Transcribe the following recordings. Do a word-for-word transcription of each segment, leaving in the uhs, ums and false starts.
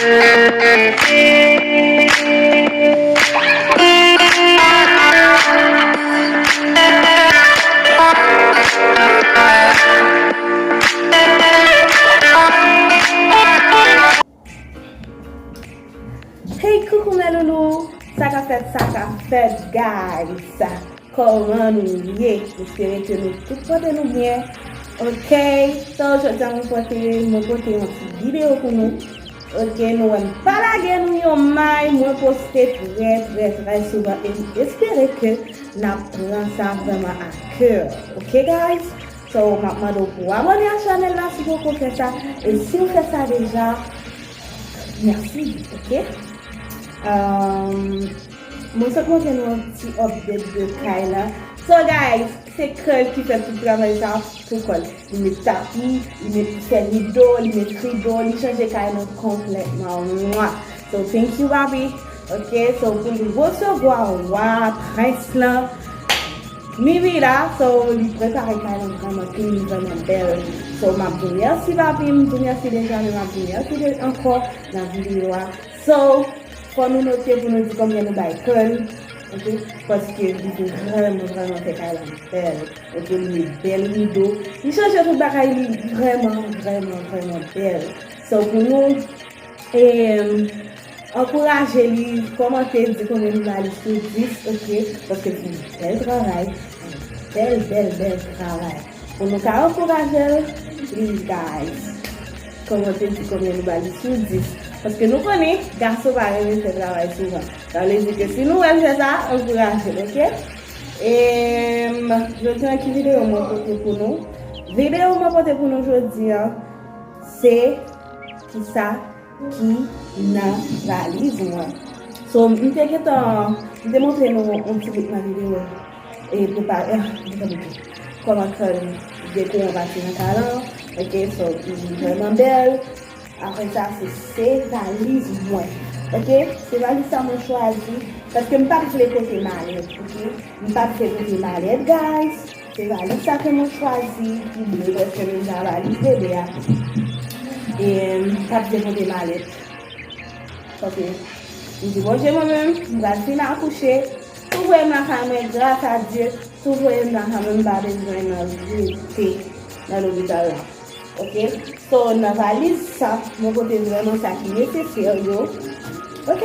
Hey, coucou mes loulous, sa k ap fèt, sa k ap fèt, guys? Kòman nou ye? M espere ke nou tout pote nou byen. Ok, so jodi a mwen pote, mwen pote yon ti videyo pou nou. Ok, nou wè m pa lage nou yon may, mwen poste trè, trè, trè souvan e m espere ke n ap pran sa vrèman a kè. Ok, guys? So, m ap mande w pou w abòne a chanèl la si w poko fè sa. E si w fè sa deja, mèsi, ok? Um, mwen sot montre nou yon ti update de kay la. So, guys, se Kèl ki fè tout travay sa pou kò l. Li met tapi, li met fè rido, li met rido, li chanje kay nou konplètman. Mwa. So, thank you, Barbie. Ok, so, pou li resevwa wa, prens lan, mi vin la, so, li prepare kay lan vrèman clean, vrèman bèl. So, m ap di w mèsi, papi, m di w mèsi deja, men m ap di w mèsi de, ankò nan videyo a. So, fò nou note pou nou di konbyen nou bay Kèl, ok? Paske li vin vrèman, vrèman fè kay lan bèl. Ok, li met bèl rido. Li chanje tout bagay, li vrèman, vrèman, vrèman bèl. So, pou nou, e, ankouraje li, kòmante, di konbyen nou ba li sou dis, ok? Paske l fè yon bèl travay, yon bèl, bèl, bèl travay. Pou nou ka ankouraje l, please, guys, kòmante, di konbyen nou ba li sou dis. Paske nou konnen, gason pa renmen fè travay souvan. Sa vle di ke si nou wè l fè sa, ankouraje l, ok? E, jodi a, ki videyo mwen pote pou nou? Videyo mwen pote pou nou jodi a, se kisa ki nan valiz mwen. So, m te gentan, m te montre nou yon ti bout nan videyo e prepare, ah, m te montre kòman Kèl dekore yon pati nan kay lan. Ok, so, li vrèman bèl. Apre sa, se, se valiz mwen. Ok, se valiz sa mwen chwazi paske m pa t vle pote malèt, ok? M pa t vle pote malèt, guys. Se valiz sa ke mwen chwazi, ki ble, paske menm jan valiz bebe a. E m pa t vle pote malèt. Paske m di, Bondye, mwen menm, m pral fin akouche. Si w voye m lakay mwen, gras a Dye, si w voye m lakay mwen, m pa bezwen nan rete nan lopital la. Ok? So, nan valiz sa, mwen pote vrèman sa ki nesesè yo. Ok?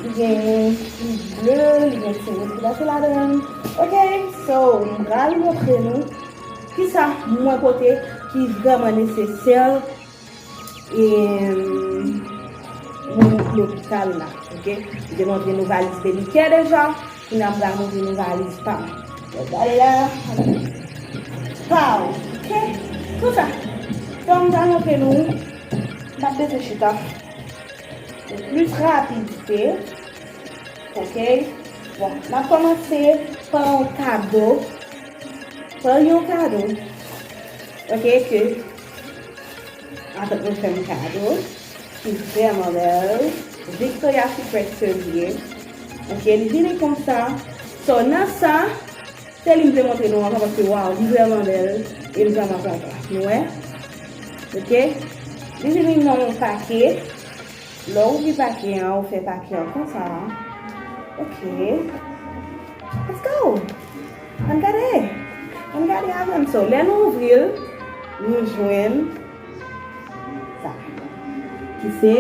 Li gen, li ble, li gen ti wouj ki pase ladan l. Ok, so, m pral montre nou kisa mwen pote ki vrèman nesesè, e, pou lopital la, ok? M te montre nou valiz Baby Care deja, kounye a m pral montre nou valiz pa m. Gade la, pa w, ok? Konsa, tan m pral montre nou, m p ap bezwen chita. Plis rapidite. Ok. Bon, n ap kòmanse pa yon kado. Pa yon kado. Ok, ke matant mwen fè m kado. Ki vrèman bèl. Victoria's Secret ke l ye. Ok, li vini konsa. So, nan sa, se li m vle montre nou anvan, paske, waw, li vrèman bèl e m vrèman kontan. Nou wè? Ok? Li vini nan yon pake. Lè w ouvri pake an, ou fè pake an konsa. Ok. Let's go! Ann gade! Ann gade avè m. So, lè nou ouvri l, nou jwenn sa. Ki se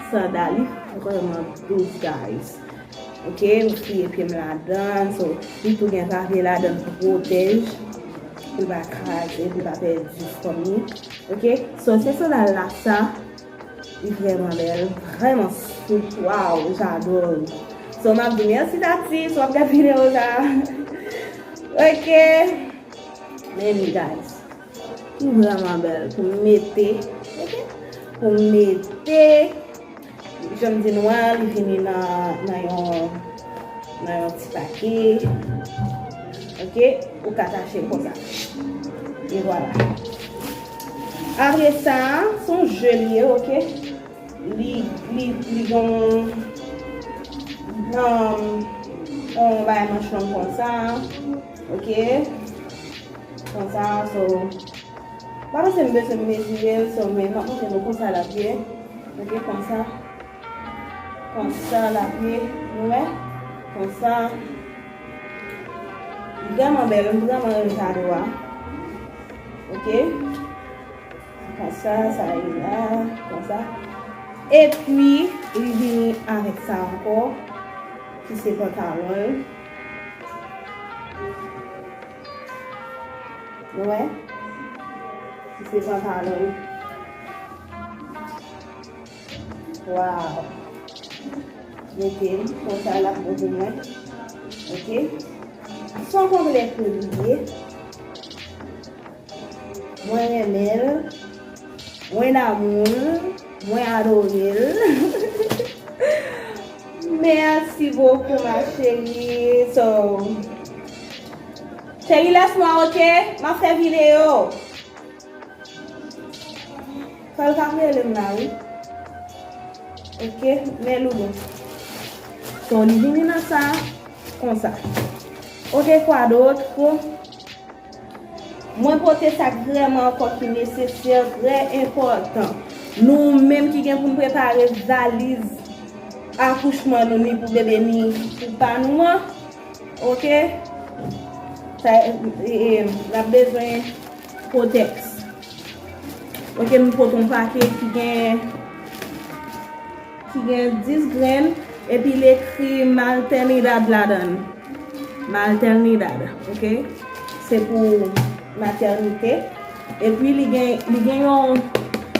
sandal, li vrèman dous, guys. Ok, m siye pye m ladan, so, li tou gen pave ladan pou pwotèj, pou l pa kraze, pou l pa pèdi fòm li. Ok, so, se sandal la sa, li vrèman bèl, vrèman soup, waw, j'adore. So, m ap di mèsi Tati, si w ap gade videyo sa. Ok, men li, guys. Li vrèman bèl pou m mete, ok? Pou m mete, jan m di nou an, li vini nan, nan yon, nan yon ti pake, ok? Ou ka tache l konsa. E vwala. Apre sa, se yon je li ye, ok? Li, li, li gon, um, yon bagay manch long konsa, ok? Konsa, so, pa panse m bezwen mezire l, so, men m ap montre nou konsa l ap ye. Ok, konsa. Konsa l ap ye, nou wè? Konsa. Li vrèman bèl, m vrèman renmen kado a. Ok? Konsa, sa ye la, konsa. Epi, li vini avèk sa ankò, ki se pantalon l. Nou wè? Ki se pantalon l. Waw. Mete l konsa l ap bon pou mwen. Ok. San konplèks li ye. Mwen renmen l. Mwen damou l. Mwen adore l. Merci beaucoup, ma chérie. So, cheri, lès mwen, ok? M ap fè videyo. Fò l ka rele m la, wi. Ok, men Loulou. So, li vini nan sa, konsa. Ok, kwa dòt? Mwen pote sa k vrèman ankò ki nesesè, trè enpòtan. Nou menm ki gen pou n prepare valiz akouchman nou, ni pou bebe, ni pou pa nou an. Ok? Sa, e, e, n ap bezwen kotèks. Ok, m pote yon pakèt ki gen, ki gen dis grenn, epi l ekri Maternidad ladan l. Maternidad, ok? Se pou matènite. Epi li gen, li gen yon,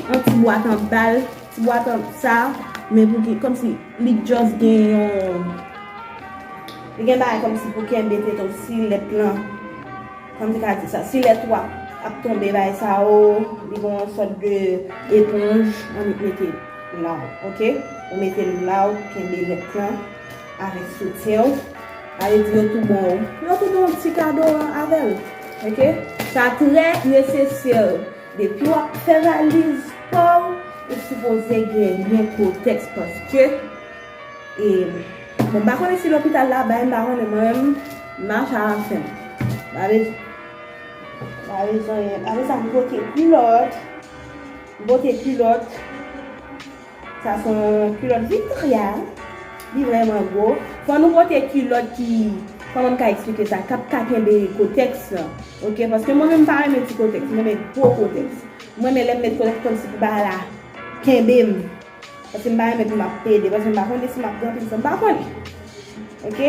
yon ti bwat anba l, ti bwat an sa, men pou ki, kòmsi li just gen yon, li gen bagay kòmsi pou kenbe tete w si lèt lan, kòm te ka di sa, si lèt ou ap, ap tonbe bay sa yo, li gen yon sòt de eponj, annik mete la, ok? Ou mete l la, ou kenbe lèt lan avèk soutyen w. Sa vle di yo tou ban w, yo tou ban w ti kado an avè l, ok? Sa trè nesesè. Depi w ap fè valiz pa w, ou sipoze genyen kotèks paske, e, bon, m pa konnen si lopital la bay, m pa konnen, mwen menm, m mache a la fen. Pa bezwen, pa bezwen, apre sa, m pote kilòt, m pote kilòt. Sa se yon kilòt Victoria. Li vrèman gwo. Fò nou pote kilòt ki, kòman m ka eksplike sa, k ap ka kenbe kotèks lan. Ok, paske mwen menm m pa renmen ti kotèks, m renmen gwo kotèks. M renmen lè m met kotèks kòmsi pou bagay la kenbe m. Paske m pa renmen pou m ap pede, paske m pa konnen si m ap gen anpil san, m pa konnen. Ok?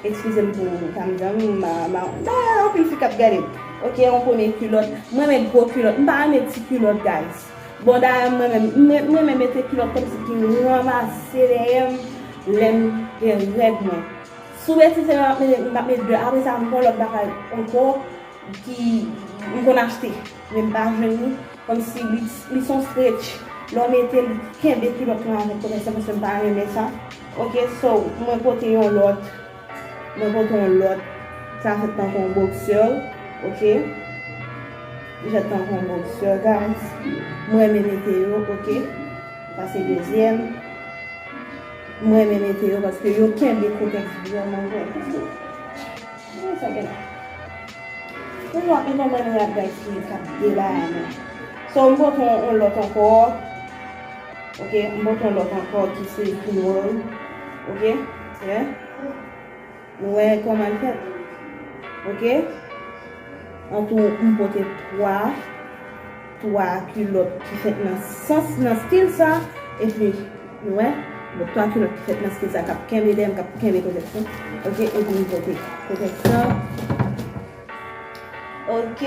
Eskize m pou tanm zanmi m, ma, ma, dayè anpil fi k ap gade m. Ok, yon premye kilòt. Mwen renmen gwo kilòt. M pa renmen ti kilòt, guys. Bon, dayè mwen menm, m, m renmen mete kilòt kòmsi ki ranmase dèyè m lè m gen règ mwen. Sou betize m ap mete, m ap mete de. Apre sa, m pran lòt bagay ankò ki m konn achte, men m pa jwenn li. Kòmsi li, li se yon stretch. Lè w mete l, kenbe kilòt lan avèk kotèks lan, paske m pa renmen sa. Ok, so, mwen pote yon lòt. Mwen pote yon lòt. Sa fèt tankou yon boksè. Ok. Li fèt tankou yon boksè, guys. Mwen renmen mete yo, ok. Sa se dezyèm. Mwen renmen mete yo paske yo kenbe kotèks vrèman byen. Gade sa gen la. Toujou ap mete yon mwen rad, guys, ki k ap debay mwen. So, m pote yon, yon lòt ankò. Ok, m pote yon lòt ankò ki se pi nwa. Ok, yeah. Nou wè kòman l fèt. Ok. An tou, m pote twa, twa kilòt ki fèt nan sans, nan stil sa. Epi, nou wè, bon, twa kilòt ki fèt nan stil sa, k ap kenbe dèyè m, k ap kenbe kotèks lan. Ok, epi m pote kotèks lan. Ok.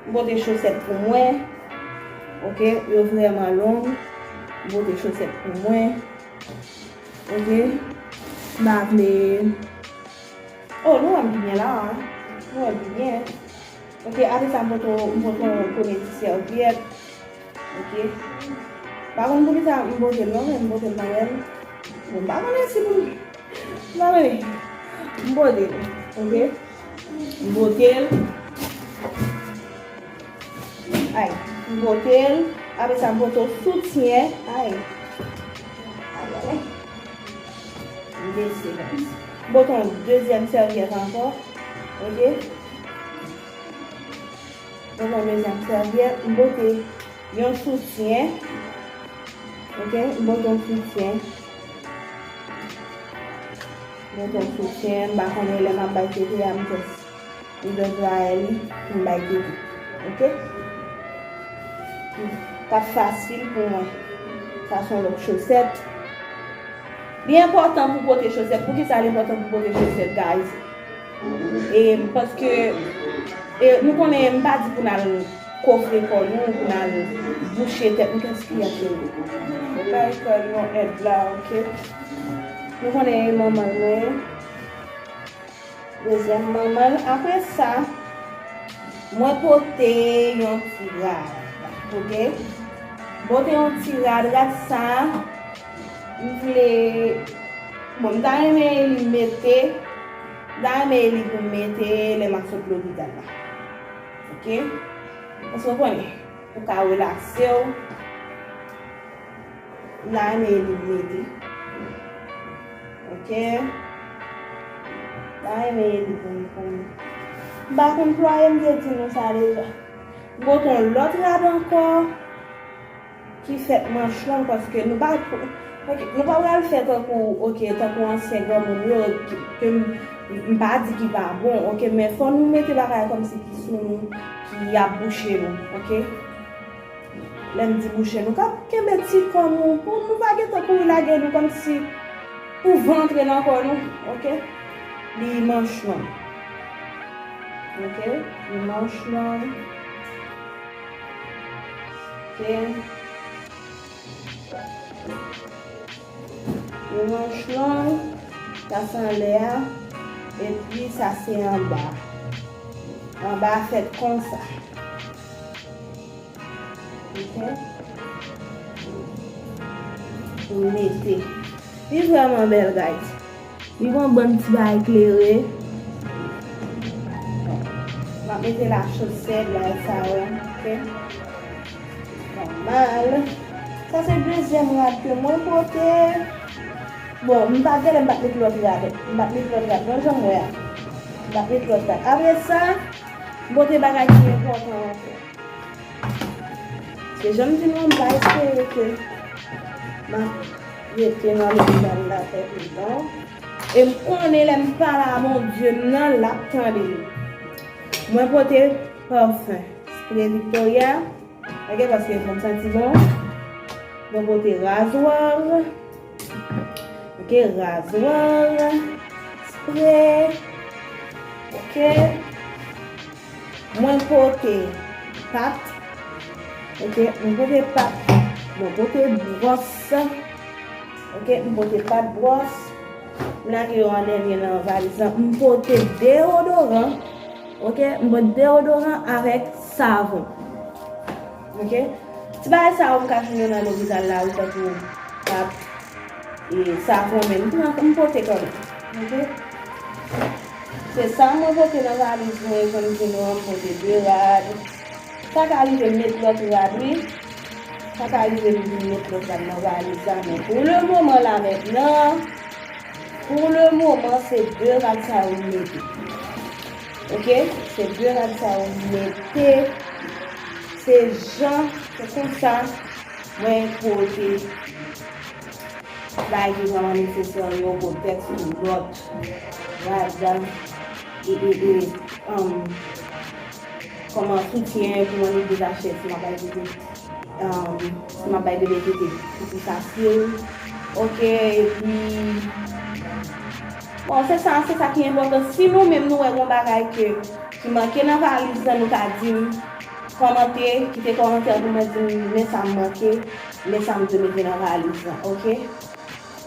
M pote chosèt pou mwen. Ok, yo vrèman long. M pote chosèt pou mwen. Ok. M pa vle. Oh, nou wè m byen la, a. Nou wè m byen. Ok, apre sa, m pote, m pote yon premye ti sèvyèt. Ok. M pa konn poukisa m pote l non, men m pote l kanmenm. Bon, m pa konnen si pou m, m pa konnen. M pote l, ok. M pote l. Ay, m pote l. Apre sa, m pote yon soutyen. Ay. Ay, ay, ay. M bese, guys. M pote yon dezyèm sèvyèt ankò. Ok. M pote yon dezyèm sèvyèt. M pote yon soutyen. Ok, m pote yon soutyen. M pote yon soutyen, m pa konnen lè m ap bay tete a, m just, m just raye li pou m bay tete. Ok? Li pa t fasil pou mwen. Sa se yon lòt chosèt. Li enpòtan pou pote chosèt. Poukisa li enpòtan pou pote chosèt, guys? E, paske, e, nou konnen, m pa di pou n al kofre kò nou, pou n al bouche tèt nou. Kèskiyès ki ap vini? Mwen bay kò nou yon èd la, ok? Nou konnen e manman nou ye. Dezyèm manman l. Apre sa, mwen pote yon ti rad, ok? Pote yon ti rad, rad sa, m vle, bon, m ta renmen li mete, m ta renmen li pou m mete lè m ap sot lopital la. Ok? Paske w konnen, pou ka relakse w, m ta renmen li mete. Ok? M ta renmen li pou m, pou m. M pa konn plwaye, m te di nou sa deja. M pote yon lòt rad ankò. Ki fèt manch long, paske nou pa, ok, nou pa pral fè tankou, ok, tankou ansyen granmoun yo, ke, ke m, m pa di ki pa bon, ok, men fò nou mete bagay kòmsi ki sou nou, ki ap bouche nou, ok? Lè m di bouche nou, k ap kenbe ti kò nou, pou nou pa gentan kouri lage nou kòmsi pou van antre nan kò nou, ok? Li manch long. Ok? Li manch long. Ok. Li manch long, sa se anlè a, epi sa se anba. Anba a fèt konsa. Ok? Pou mete. Li vrèman bèl, guys. Li gon bann ti bagay klere. M ap mete la chosèt, bagay sa yo, ok? Nòmal. Sa se dezyèm rad ke mwen pote. Bon, m pa genlè m pa t met lòt rad. M pa t met lòt rad. Non, jan m wè a. M pa t met lòt rad. Apre sa, m pote bagay ki enpòtan ankò. Se jan m di nou, m pa espere ke m ap rete nan lopital la fè toutan. E m konnen lè m pale a Bondye m nan, l ap tande m. Mwen pote pafen Spray Victoria, ok, paske fò m santi bon. Mwen pote razwè. Ok, razwè, spray. Ok. Mwen pote pat. Ok, mwen pote pat. Mwen pote bwòs. Ok, mwen pote pat, bwòs. M lage yo an dènye nan valiz lan. Mwen pote deodoran. Ok, mwen pote deodoran avèk savon. Ok? Ti bagay sa yo m ka jwenn yo nan lopital la, wi, tankou pap, e, savon, men m pran, m pote kanmenm. Ok? Se sa mwen pote nan valiz mwen, jan m di nou an, m pote de rad. Sa ka rive m met lòt rad, wi. Sa ka rive m vin met lòt rad nan valiz la, men pou le moman la mentnan, pou le moman, se de rad sa yo m mete. Ok? Se de rad sa yo m mete. Se jan, se konsa mwen pote bagay ki vrèman nesesè yo, Kotex pou lòt rad, e, e, e, um, kòman soutyen pou mwen li detache si m ap bay tete, um, si m ap bay bebe tete pou pi fasil. Ok, epi, bon, se sa, se sa ki enpòtan. Si nou menm nou wè gon bagay ke, ki manke nan valiz lan, nou ka di m, kòmante, kite kòmantè pou mwen di m, men sa m manke, men sa m dwe mete nan valiz lan, ok?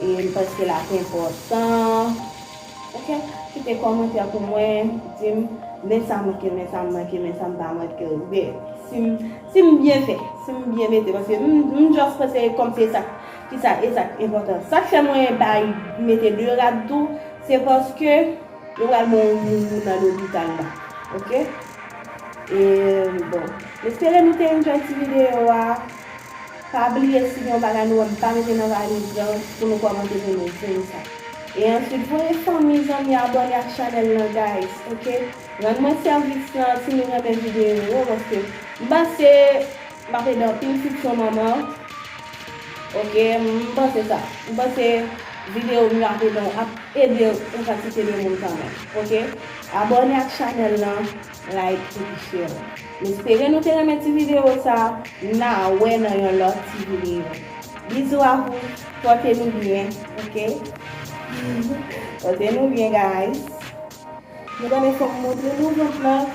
E m panse l ap enpòtan. Ok? Kite kòmantè pou mwen, di m, men sa m manke, men sa m manke, men sa m pa manke, oubyen si m, si m byen fè, si m byen mete, paske m, m just panse kòmsi e sa, ki sa, e sa k enpòtan. Sa k fè mwen bay, mete de rad tou, se paske yo pral ban yon moun nan lopital la. Ok? E, bon, m espere nou te enjoy ti videyo a. Pa bliye, si gen yon bagay nou wè m pa mete nan valiz lan, pou nou kòmante pou nou di m sa. E answit, voye fanmi, zanmi, abòne ak chanèl lan, guys, ok? Rann mwen sèvis lan, si nou renmen videyo yo, paske m panse m ap ede anpil fityon manman. Ok, m panse sa. M panse videyo m yo ap ede, ap ede yon kantite de moun kanmenm. Ok? Abòne ak chanèl lan, like epi share. M espere nou te renmen ti videyo sa. N a wè nan yon lòt ti videyo. Bizou a vou. Pòte nou byen, ok? Pòte nou byen, guys. Nou konnen fò m montre nou vant lan.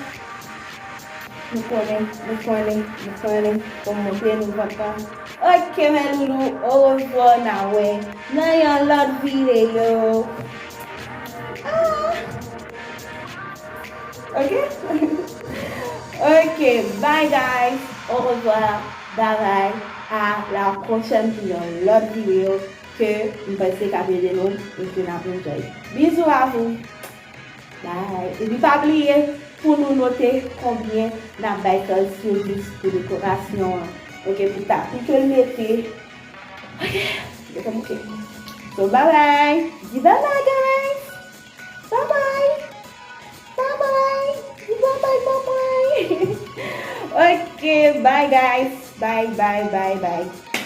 Nou konnen, nou konnen, nou konnen fò m montre nou vant lan. Ok, mes loulous, orevwa, n a wè nan yon lòt videyo. Ah! Ok? Ok, bye guys. Orevwa, bye bye. À la prochaine pou yon lòt videyo ke m panse k ap ede nou e ke n ap enjoy. Bizou a vou. Bye. Epi pa bliye pou nou note konbyen n ap bay twelve sou dis pou dekorasyon an. Ok, pou tapi ke l mete. Ok, dekonbouke. So, bye bye. Di bye bye, guys. Bye bye. Bye bye. Di bye bye, bye bye. Ok, bye, guys. Bye, bye, bye, bye.